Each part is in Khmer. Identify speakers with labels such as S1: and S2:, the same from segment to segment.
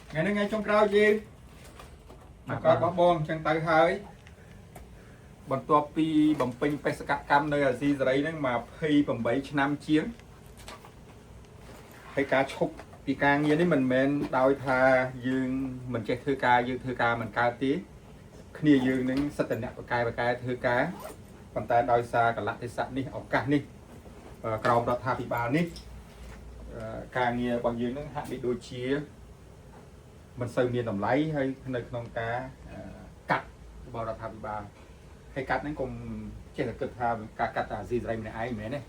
S1: ថ្ងៃនេះថ្ងៃចុងក្រោយយើងចុងក្រោយរបស់បងអញ្ចឹងទៅហើយបន្ទាប់ពីបំពេញបេសកកម្មនៅអាស៊ីសេរីហ្នឹង28ឆ្នាំជាងហើយការឈប់ពីការងារនេះមិនមែនដោយថាយើងមិនចេះធ្វើការយើងធ្វើការមិនកើតទេគ្នាយើងនឹងសិតតអ្នកបកកែបកកែធ្វើការប៉ុន្តែដោយសារកលៈទេសៈនេះឱកាសនេះក្រោមរដ្ឋាភិបាលនេះការងាររបស់យើងនឹងហាក់បីដូចជា មិនសូវមានតម្លៃហើយនៅក្នុងការកាត់របស់រដ្ឋាភិបាលហើយកាត់ហ្នឹងកុំចេះតែគិតថាការកាត់តែអាស៊ីសេរីម្នាក់ឯងមិនមែនទេ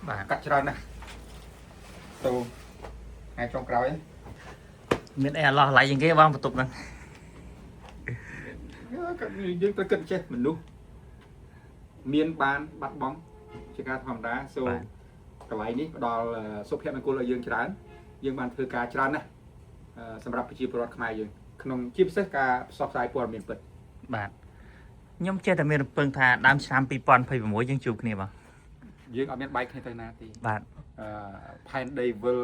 S2: បាទ
S1: កាត់ច្រើនណាស់ទៅថ្ងៃចុងក្រោយ
S2: មានអីអាឡោះឡៃជាងគេបងបន្ទប់ហ្នឹង
S1: យើងត្រូវគិតចេះមនុស្សមានបានបាត់បង់ជាការធម្មតា so កន្លែងនេះផ្ដល់សុភមង្គលឲ្យយើងច្រើនយើងបានធ្វើការច្រើនណាស់សម្រាប់ប្រជាពលរដ្ឋខ្មែរយើងក្នុងជាពិសេសការផ្សព្វផ្សាយព័ត៌មានពិត
S2: បាទខ្ញុំចេះតែមានរំពឹងថាដើមឆ្នាំ2026យើងជួបគ្នាបង
S1: យើងអត់មានបែកគ្នាទៅណាទេ
S2: បាទ
S1: អឺផែនដីវិល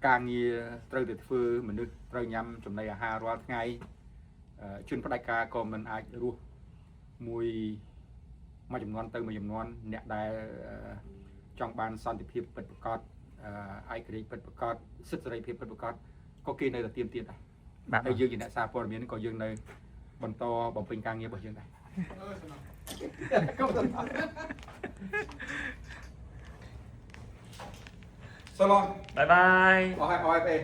S1: ការងារត្រូវតែធ្វើមនុស្សត្រូវញ៉ាំចំណីអាហាររាល់ថ្ងៃជនផ្ដាច់ការក៏មិនអាចរស់មួយមួយចំនួនទៅមួយចំនួនអ្នកដែលចង់បានសន្តិភាពពិតប្រាកដឯករាជ្យពិតប្រាកដសិទ្ធិសេរីភាពពិតប្រាកដក៏គេនៅតែទាមទារដែរ
S2: បាទ
S1: ហើយយើងជាអ្នកសារព័ត៌មានក៏យើងនៅបន្តបំពេញការងាររបស់យើងដែរ So long.
S2: Bye bye.
S1: អស់ហើយអស់ហើយពេល